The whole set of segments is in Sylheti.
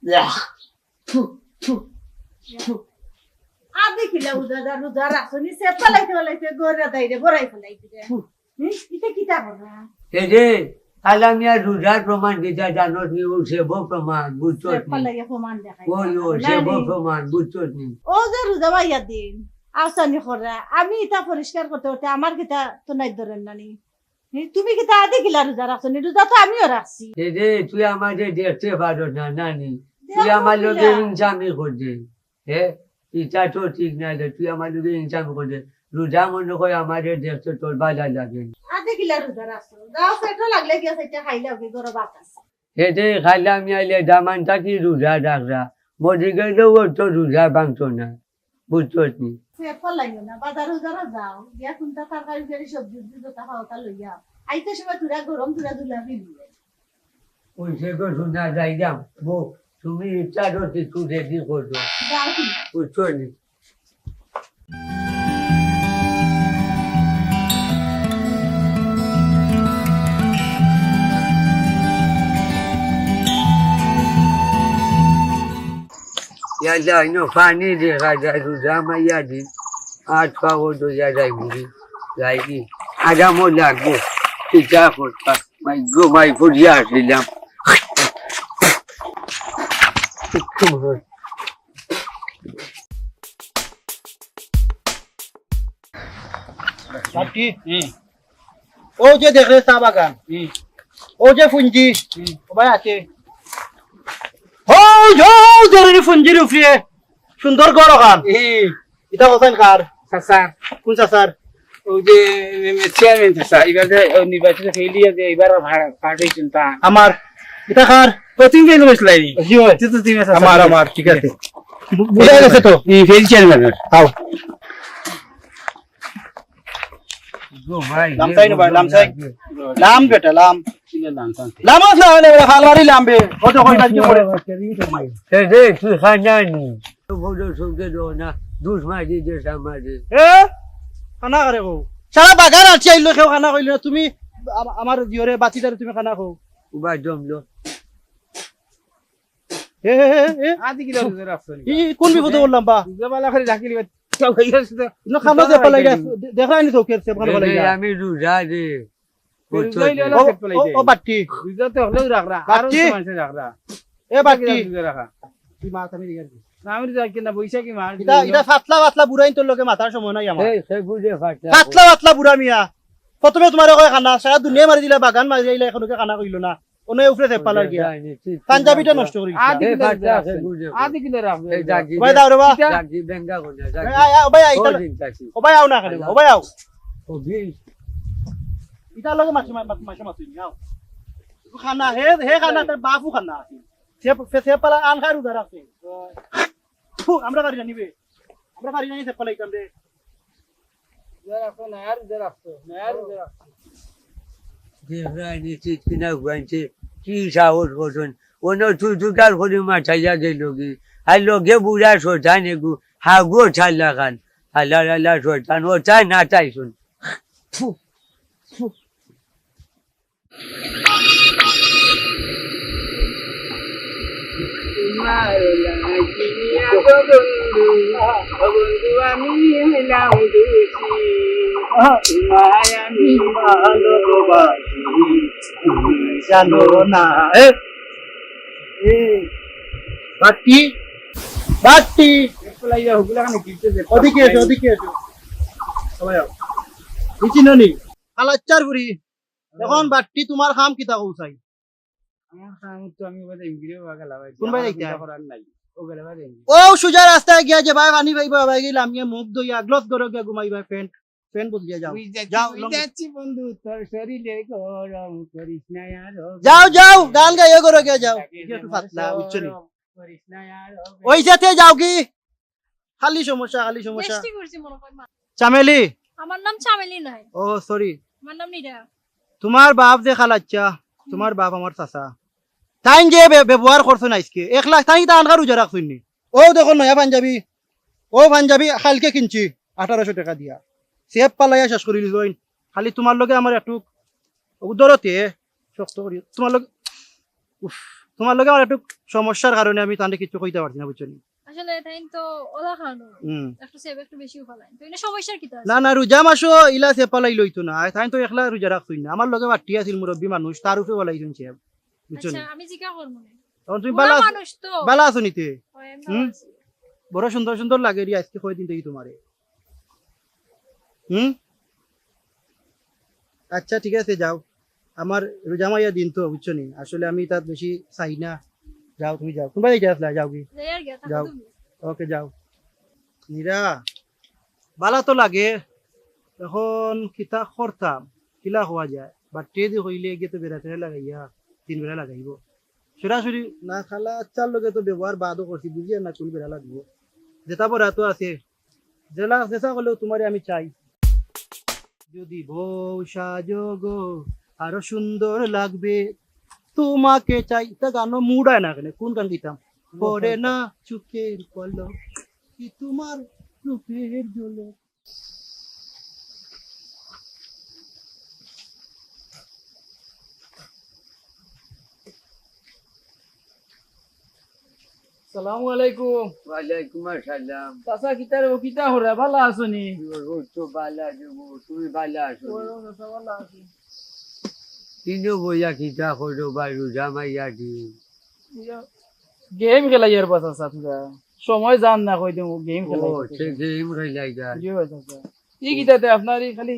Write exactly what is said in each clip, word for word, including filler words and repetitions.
ইয়াহ। থু, থু, থু। আদি কিলা রোজা, রোজা রাখছো নি, সেপ ফালাইতে ফালাইতে গড়া দাইরে বড়াই ফালাইতে রে। থু। হুম? ইতা কিতা কররা? এ রে, কালা মিয়া রোজার প্রমাণ কিতা জানোস নি? ও সেবো প্রমাণ, বুঝছস সেপ নি? ফালাইয়া প্রমাণ দেখাই। ওই, ও না সেবো নি। প্রমাণ, বুঝছস নি? ও যে রোজা বাইয়া দিন, আসানি কররা। আমি ইতা পরিষ্কার করতে করতে আমার কিতা তো নাই ধরেন না নি। হে, তুমি কিতা আদি কিলা রোজা রাখছো নি? রোজা তো আমিও রাখছি। এ রে, তুই আমারে দেখতে পারো না, নানি। তুই দেখো আমার লগে কিলা। ইনসামি কররে। হে, ইটা তো ঠিক না রে, তুই আমার লগে ইনসামি কররে। রোজা মনে কয় আমারে দেখতে তোর বালা লাগে না। আদি কিলা রোজা রাখছো? যাও, পেটো লাগলে গিয়া সেটা খাইলে হবে, গরো ভাত আছে। হে রে, কালা মিয়া লেদামান থাকি রোজা রাখরা। মরি গেলেও তো রোজা ভাঙতো না। বুঝছস নি? সে ফলাইও না, বাজারো যারা যাও, গিয়া কোনটা তরকারি উরকারি সবজি উবজি যেটা খাও তা লইয়া আও। আইতে সময় তুরা গরম তুরা দুলা দিবি। ওই সে গো শুনা যাইলাম, বউ, তুমি ইফতারও কিছু রেডি করো। যাও তুমি। বুঝছো নি? ইয়া যাই নো, পানি দেখা যায়, রোজা মাইয়া দিন, আট পাও দইয়া যাই বুড়ি, যাই কি? আরামও লাগবো, কিতা করতা, মাই গো মাই করিয়া আসিলাম। একটু হয়। বাটি। হুম। ও যে দেখরে চা বাগান। হুম। ও যে ফুঞ্জি। হুম। ও ভাই আছে। ও, ও যে ফুঞ্জির উপরে সুন্দর ঘর ওখান। হুম। ইটা হোসেন কার? চাচার। কোন চাচার? ওই যে, এম, এম, চেয়ারম্যান চাচা, এবার যে, ও, নির্বাচিত ফেল দিয়া যে, এবার আর ভাড়া, পার্টি চিন্তা। আমার। ইটা কার? ও, তুমি ফেল করছিলাই নি? জি ভাই। তুই তো তুমি চাচা। আমার, আমার, ঠিক আছে। বু-, বুঝা গেছে তো? এই ফেল চেয়ারম্যান। আও। গো ভাই, লাম চাই না ভাই, লাম চাই। লাম বেটা, লাম। কিলো লাম চাই। লাম আছে না, ওটা ফালবারি লাম বে। ও তো কই বাকি পড়ে। এই রে, তুই খানা নি। তো বড় সঙ্গে দো না, দুষ মারি দে আমারে। এ? খানা করে কও। সারা বাগান আছে, আইলো কেউ খানা কইলো না। তুমি আম-, আমার জিওরে বাতিদারে তুমি খানা কও। উবা জমলো। এ, এ, এ, এ। আদি কিলা রোজা রাখছো নি? ই, কোন বিপদে পড়লাম বা? রোজা বালা করে রাখিলি বা। তো হইয়া আছে তো। না, খানো দে পালাই গেছে। দে-, দেখাই নি চোখের সে ভালো পালাই গেছে। আমি রোজা রে। রোজা হইলে ও, না পেট পালাই ও, যায়। ও বাট্টি। রোজা তো হলেও রাখরা, আর বাট্টি। তো মানুষে রাখরা। এ বাট্টি। রোজা রাখা। কি মাছ আমি দেখি আর কি। না, আমি রোজা রাখি না, বৈশাখী মাছ। এটা, এটা পাতলা পাতলা বুড়াইন তোর লগে মাতার সময় নাই আমার। এই, সে বুঝে পাতলা। পাতলা পাতলা বুড়া মিয়া। প্রথমে তোমার ওখানে খানা, সারা দুনিয়া মারি দিলা, বাগান মারি দিলা, এখন ওকে খানা কইলো না। ওনে উপরে চেপ্পা লাগিয়া। পাঞ্জাবিটা নষ্ট করি দিছে। আদি কিলো রাখবে। আদি কিলো রাখবে। এই জাগি ভাই, দাও রে বা। জাগি বেঙ্গা কোন জাগি? আয়, আয়, ও ভাই, আয়, ও ইটা দিন চাচি। ও ভাই, আও না কেন? ও ভাই, আও। ও দিন। ইটা লগে মাসে, মা-, মাসে, মাসে, আও। খানা, হে, হে খানা, তার বাপও খানা আছে। সে, সে, সে পালা আন খায় উধার আছে। ফু, আমরা পারি না নিবে। আমরা পারি না নিতে পালাই কামড়ে। উধার রাখো, না আর উধার রাখো, না আর উধার রাখো। দেখরানি ঠিক কিনা গুয়াইছে, কি সাহস করছইন? অন্য তুই দুটার করে মাথাইয়া গেল কি? আর লগে বুড়া শয়তান এগু, হাগুও ছাড়লা খান। আল্লাহ, আল্লাহ, শয়তান, ও চায় না চাই শুন। ফু, ফু। তোমার লাগিয়া গো বন্ধু, ও বন্ধু আমি হইলাম দোষী। তোমায় আমি ভালোবাসি, তুমি জানো না। এ, এ, বাট্টি, বাট্টি। ওদিকে এসো, ওদিকে এসো। সবাই আও। এই চিনো নি? কালাচ্চার বুড়ি। এখন বাট্টি তোমার কাম কিতা কও চাই? আমার কাম তো আমি বাদে এমবিরে বাগা লাগাই। কোন বাই আমি যাইতা? করার নাই। ও গেলে বাদে এমবি। ও সুজা রাস্তায় গিয়া যে ভাই পানি পাইবা, ভাই গেলাম গিয়া মুখ ধইয়া, গ্লাস গরো গিয়া ঘুমাইবা, প্যান্ট, প্যান্ট বদলিয়া যাও। যাও, লং- যাচ্ছি বন্ধু, তোর শরীরে গরম করিস না আর। যাও, যাও, গান গাইয়া গরো গিয়া যাও। লাগে গিয়া একটু পাতলা, বুঝছো নি? করিস না আর। ওই যাতে যাও কি? খালি সমস্যা, খালি সমস্যা। বেশি করছি মনে হয় মা। চামেলি? আমার নাম চামেলি নয়। ও, সরি। আমার নাম নীরা। তোমার বাপ যে খালাচ্চা, তোমার বাপ আমার চাচা। তাইন যে ব্য-, ব্যবহার করছইন আইজকে, এক লাখ তাইন কিতা আনকার উজা রাখছইন নি? ও দেখো নয়া পাঞ্জাবি, ও পাঞ্জাবি কালকে কিনছি আঠারোশো টাকা দিয়া। সেপ পালাইয়া শেষ করি দিছইন। খালি তোমার লগে আমার একটু উদরতে শক্ত করি। তোমার লগে, উফ। তুমার লগে আমার একটু সমস্যার কারণে আমি তানরে কিচ্ছু কইতাম পারছি না, বুঝছো নি? আসলে তাইন তো অলা খানো। হুম। একটু সেব একটু বেশিউ ফালাইন। তো ইনো সমস্যার কিতা আছে? না, না, রোজা মাসো ইলা সেব ফালাইলে অইতো না। তাইন তো একলা রোজা রাখছইন না। আমার লগে বাট্টি আছিল, মুরব্বি মানুষ, তার উপরে ফালাইছইন সেব। বুঝছো নি? আচ্ছা, আমি জিকা করমু নে। অখন তুমি বুড়া বালা আছো, মানুষ তো। বালা আছো নি তে? অয়, আমি হুম? বালা আছি। বড় সুন্দর সুন্দর লাগে রে, আইজকে কয়দিন থাকি তুমারে। হুম? আচ্ছা, ঠিক আছে, যাও। আমার রোজা মাইয়া দিন তো, বুঝছো নি? আসলে আমি তাত বেশি চাই না। যাও, তুমি যাও। কুনবায় যাইতায় আছলায়? যাও গি। যাই আর গিয়া, থাকো যাও। তুমি। ওকে, যাও। নীরা, বালা তো লাগে। অখন কিতা করতাম? কিলা কওয়া যায়? বাট্টিয়ে দি কইলে গিয়া তো বেড়া টেরা লাগাইয়া, তিন বেড়া লাগাইবো। সরাসরি না খালা আচ্ছার লগে তো ব্যবহার বাদও করছি, বুঝিয়ার না কুন বেড়া লাগবো। যেতা বরাত আছে, যেলা যেতা করলেও তুমারে আমি চাই। যদি বউ সাজো গো, আরো সুন্দর লাগবে তোমাকে চাই। ইতা গানর mood অয় না কেনে, কুন গান গাইতাম? পড়ে না চোখের পলক, কি তোমার রূপের ঝলক। সালামু আলাইকুম। ওয়ালাইকুম আসসালাম। চাচা, কিতা রে, কিতা কররা? বালা আছো নি? ও তো বালা আছি গো, তুমি বালা আছো নি? ও চাচা, বালা আছি। ইনো বইয়া কিতা করো বা, রোজা মাইয়া দিন। ইয়া, game খেলাইয়ার বা চাচা, তোরা সময় যার না কই দিমু, game ও, খেলাই। সে game খেলাই যায়। জি ভাই চাচা। ই কিতাতে আপনার ই খালি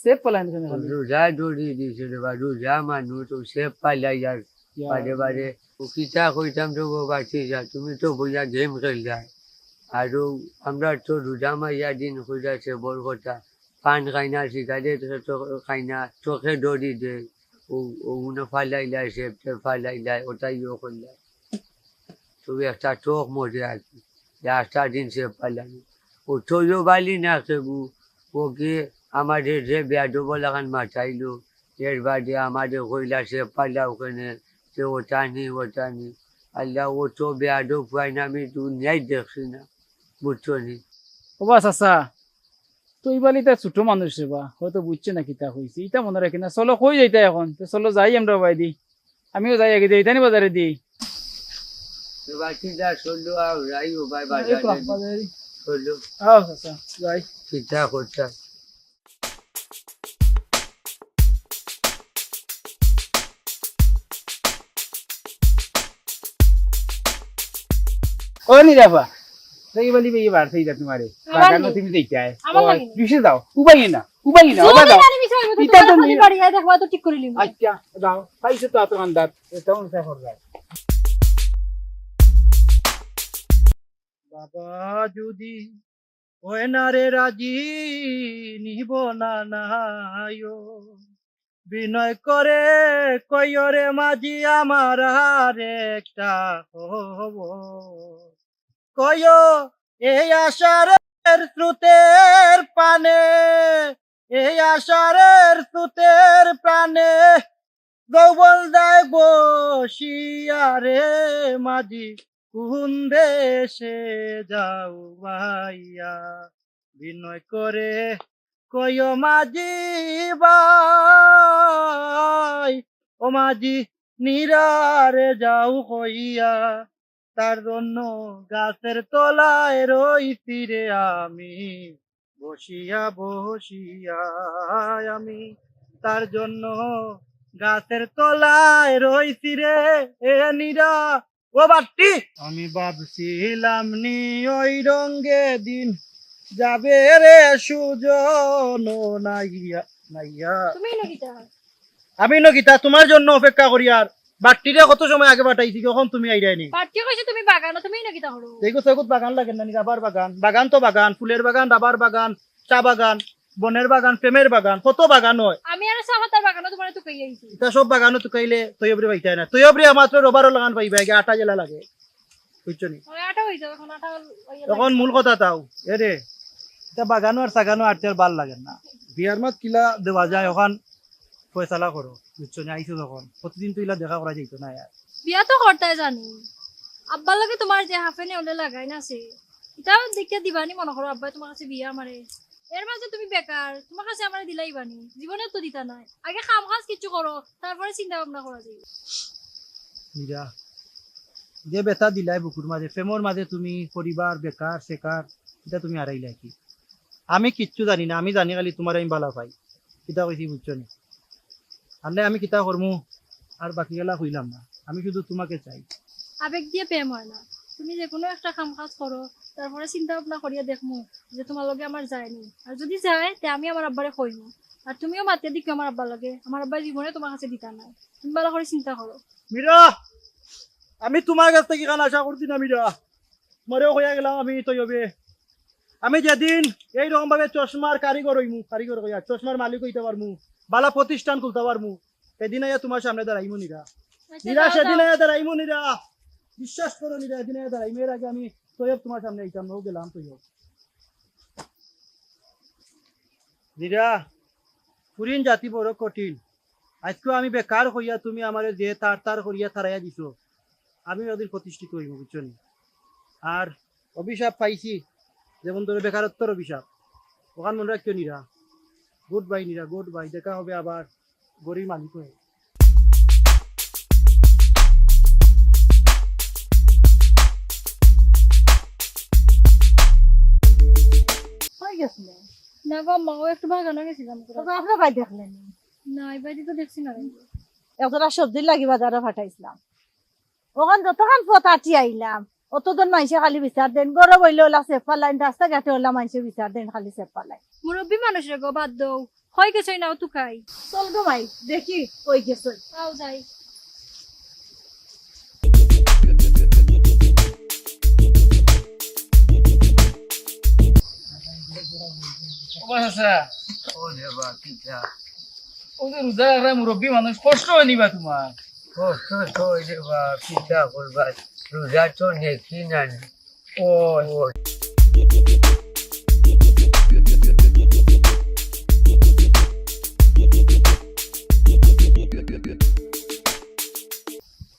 সেব ফালাইন কেনে খালি? রোজা দড়ি দিছে রে বা, রোজা মানুষ তো সেব ফালাই আর ইয়া বারে আল্লাহ। বারে। ও কিতা কইতাম তো গো বাচ্চা, তুমি তো বইয়া game খেলরায়। আর ও আমরা তো রোজা মাইয়া দিন কইরা সেবর কথা। পান খাই না, সিগারেট তো খাই না, চোখে দড়ি দেয়। ও, ও উনো ফালাইলায়, সেব টেব ফালাইলায়, ওটাই ইয়ে করলায়। তবে একটা চোখ মরে আর কি, যে আটটা দিন সেব ফালানি। ও তৈও বালি না কেবু, ওকে আমারে যে বেয়াদব লাখান মাতাইলো, এর বাদে আমারে কইলা সেব ফালাও কেনে, যে ওটা নি, ওটা নি। আল্লাহ, ও তো বেয়াদব পুয়াইন আমি দুনিয়ায় দেখছি না, বুঝছো নি? ও বা চাচা, তো ইবালি তার ছোট মানুষ রে বা, হয়তো বুঝছে না কিতা কইছি। ইতা মনে রাখি না। চলো, কই যাইতা এখন? তো চলো যাই আমরা বায়দি। আমিও যাই আগে, যাইতানি বাজারেদি। তো বাকি যা চললো, আও, যাই ও ভাই এই তো বাজারে। বাজারে। চললো। আও চাচা, যাই। কিতা করতা? ও নীরা বা, দেখি বলি বেয়ে বার সেই যা তোমারে। আমার বাগানো নেই। তুমি দেখতে আয়। আমার ও, লাগে নেই। পিছে যাও, উবাইয়ে না, উবাইয়ে না, জোরে উবা যাও। জানি পিছে আইবো, তো ইটা তোমার তো খালি নি- বাড়ি আয়, দেখবা তো ঠিক করে নিবো। আচ্ছা, যাও, পাইছো তো আতো আন্দাজ, এটা কোন সাফর যায়। বাবা যদি ওই না রে রাজি, নিব না নাইও। বিনয় করে কইও রে মাঝি আমার আর একটা খবর। কইও এই আষাঢ়ের স্রোতের পানে, এই আষাঢ়ের স্রোতের পানে যৌবন যায় বসিয়া রে মাঝি, কোন দেশে যাও ভাইয়া? বিনয় করে কইও মাঝি ভাই, ও মাঝি নিরারে যাও কইয়া, তার জন্য গাছের তলায় রইছি রে আমি, বসিয়া বসিয়া আমি তার জন্য গাছের তলায় রইছি রে। এ নিরা ও বাট্টি, আমি ভাবছিলাম নি ওই রঙে দিন যাবে রে সুজন নাইয়া, নাইয়া। তুমি নকিতা? আমি নকিতা, তোমার জন্য অপেক্ষা করি আর বাট্টিরে কত সময় আগে পাঠাইছি, কখন তুমি আইরায় নি? বাট্টি কইছে তুমি বাগানো, তুমি নকিতা করো? দেখো, সেগুত বাগান লাগে না নি, রাবার বাগান, বাগান তো বাগান, ফুলের বাগান, রাবার বাগান, চা বাগান, বনের বাগান, প্রেমের বাগান, কত বাগান হয়। আমি আর চা পাতার বাগানো তোমার তুকাই আইছি। এটা সব বাগানো তুকাইলে তৈয়বরে পাইতায় না। তৈয়বরে মাত্র রবারর লাখান পাইবা, আগে আটা জেলা লাগে, বুঝছো নি? ওই আটা হই যাবে, এখন আটা হল-, হইয়া এখন লাগে। মূল কথা তাও, এ রে, এটা বাগানো আর সাগানো আটতে আর ভালা লাগে না। বিয়ার মাত কিলা দেওয়া যায়, ওখান ফয়সালা করো, বুঝছো নি? আইছো যখন, প্রতিদিন তো ইলা দেখা করা যাইতো না আর। বিয়া তো করতায় জানি, আব্বার লগে তোমার যে হাফেনে ওলে লাগাই না সে, ইটা দেখিয়া দিবানি মনে করো আব্বায় তোমার কাছে বিয়া আমারে। এর মাঝে তুমি বেকার, তোমার কাছে আমারে দিলাইবানি, জীবনে তো দিতা নায়। আগে কাম কাজ কিছু করো, তারপরে চিন্তা ভাবনা করা যাইবো। মীরা, যে ব্যথা দিলায় বুকুর মাঝে, প্রেমর মাঝে তুমি পরিবার, বেকার, সেকার, ইটা তুমি হারাইলায় কি? আমি কিচ্ছু জানি না, আমি জানি খালি তুমারে আমি ভালা পাই। কিতা কইছি বুঝছো নি? আনলে আমি কিতা করমু, আর বাকিগুলা কইলাম না, আমি শুধু তুমাকে চাই। আবেগ দিয়া প্রেম অয় না, তুমি যেকুনু একটা কাম কাজ করো, তারপরে চিন্তা ভাবনা করিয়া দেখমু যে তুমার লগে আমার যায়নি, আর যুদি যায় তে আমি আমার আব্বারে কইমু, আর তুমিও মাতিয়া দেখিও আমার আব্বার লগে, আমার আব্বায় জীবনে তুমার কাছে দিতা নায়। তুমি ভালা করি চিন্তা করো। মীরা, আমি তুমার কাছ থাকি ইখান আশা করছি না মীরা, তুমারেও কইয়া গেলাম আমি তৈয়বে। আমি যেদিন এই রকম ভাবে চশমার কারিগর অইমু, কারিগর কইয়া চশমার মালিক অইতা পারমু, ভালা প্রতিষ্ঠান খুলতা পারমু, সেদিন আইয়া তুমার সামনে দাঁড়াইমু নীরা। আচ্ছা, নীরা, যাও, সেদিন যাও। আইয়া দাঁড়াইমু নীরা, বিশ্বাস করো নীরা, সেদিন আইয়া দাঁড়াইমু। এর আগে আমি তৈয়ব তুমার সামনে আইতাম না, ও গেলাম তৈয়ব। নীরা, ফুরিন জাতি বড় কঠিন। আইজকু আমি বেকার কইয়া তুমি আমারে যে তার তার করিয়া তাড়াইয়া দিছো, আমি ওদিন প্রতিষ্ঠিত অইমু, বুঝছো নি? আর অভিশাপ পাইছি, যেমন ধরো বেকারত্বর অভিশাপ, ওখান মনে রাখিও Nira. Good bye Nira, good bye, দেখা হবে আবার গরিব মালিক হয়ে। কই গেছিলে? না গো আম্মা, ও একটু বাগানো গেছিলাম। তো আপনার ভাই দেখলেনি? না, এই বাড়ি তো দেখছি না। একজোড়া সবজি লাগি বাজারো পাঠাইছিলাম। ওখান যতখান পথ আটি আইলাম, অতজন মানষে খালি বিচার দেন, গরো বইলে ওলা সেফ পালাইন, রাস্তাঘাটে ওলা মানষে বিচার দেন, খালি সেফ পালাইন। মুরব্বি মানুষ রে গো, বাদ দেও। কই গেছই না, ও তো খাই। চল গো মাই, দেখি কই গেছই। আও যাই। ও বা চাচা। ও রে বা, কিতা? ও যে রোজা রাখরা মুরব্বি মানুষ, কষ্ট অয়নি বা তুমার? কষ্ট তো অয় রে বা, কিতা করবা? রোজা তো নেকি না নি। ও। ও।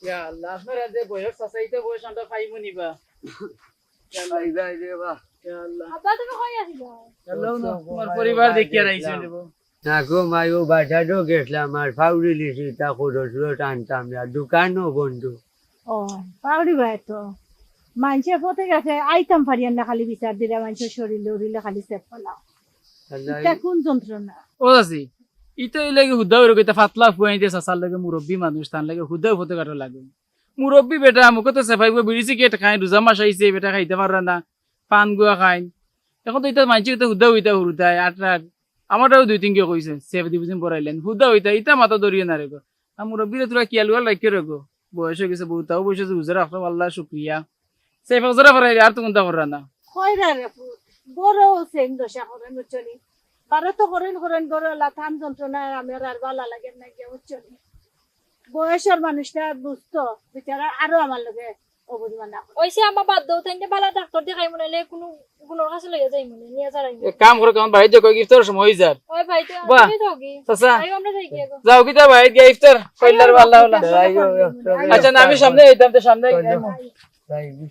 ইয়া আল্লাহ, আপনারা যে বয়স আছে, ইতা বয়স আমরা পাইমু নি বা? ইয়া আল্লাহ। পাইবা রে বা। ইয়া আল্লাহ। আব্বা, তুমি কই আছিলা? ইয়া আল্লাহ, না, তোমার পরিবার দেখিয়া আইছি রে বা। না গো মাই, ও বাজারো গেছলাম, আর পাউরি লিছি, তা খরচ রোজ আনতাম না, দোকানও বন্ধ। ও, পাউরি বায় তো। মানষে পথে ঘাটে আইতাম পারিয়ার না, খালি বিচার দিরা, মানষর শরীরে উরিলে খালি সেফ পালাও। আল্লাহ। ইতা কোন যন্ত্রণা? ও চাচি, ইতা অইলে কি হুদা অইরো, ইতা পাতলা ফুয়াইন দিয়া চাচার লগে মুরব্বি মানুষ, তান লগে হুদা পথে ঘাটো লাগে। মুরব্বি বেটা, মুখে তো সেফাইবো, বিড়ি সিগারেট খাইন, রোজা মাস আইছে, বেটা খাইতা পাররা না, পান গুয়া খাইন। এখন তো ইতা মানষে ইতা হুদা অইতা হুরুতায়, আট আট। আমারটাও দুই তিন কে কইছে, সেফ দিবুজিন পড়াইলেন, হুদা অইতা, ইতা মাথা ধরিও না রে গো। আর মুরব্বিরে তোরা খিয়াল উয়াল রাখিও রে গো। বয়স অই গেছে, বউতাও বয়স অই গেছে, বুঝে রাখো, আল্লাহ শুক্রিয়া। সেফ এক জোড়া পড়াইলে আর তো কুন্তা কররা না। কইরা রে পুত, গরো সেম দশা করেন, বুঝছো নি? বারো তো করেন, করেন, গরো আল্লাহ থান যন্ত্রণায় আমার আর ভালা লাগে না গিয়া, বুঝছো নি? বয়সর মানুষটা বুঝতো, বেচারা আরো আমার লগে অবুঝ মানা করে। ওই সে আমার বাদ দাও, তাইন যে ভালা ডাক্তার দেখাইমু, নাইলে কুনু গুণর কাছে লইয়া যাইমু নে, নিয়া যারাইমু। এক কাম করো, কেমন বাইরে যাও, কয়েক ইফতারের সময় অই যার। ওই ভাই, তো বাহ। তুমি যাও কি? চাচা। আইও, আমরা যাই গিয়া গো। যাও কিতা বাইরে গিয়া ইফতার, আইও, কইলার আমরা ভালা যাই হলা। গিয়া। যাই গো, যাই গো। আচ্ছা, না, আমি সামনে আইতাম, তো সামনে আইতাম। যাই গো।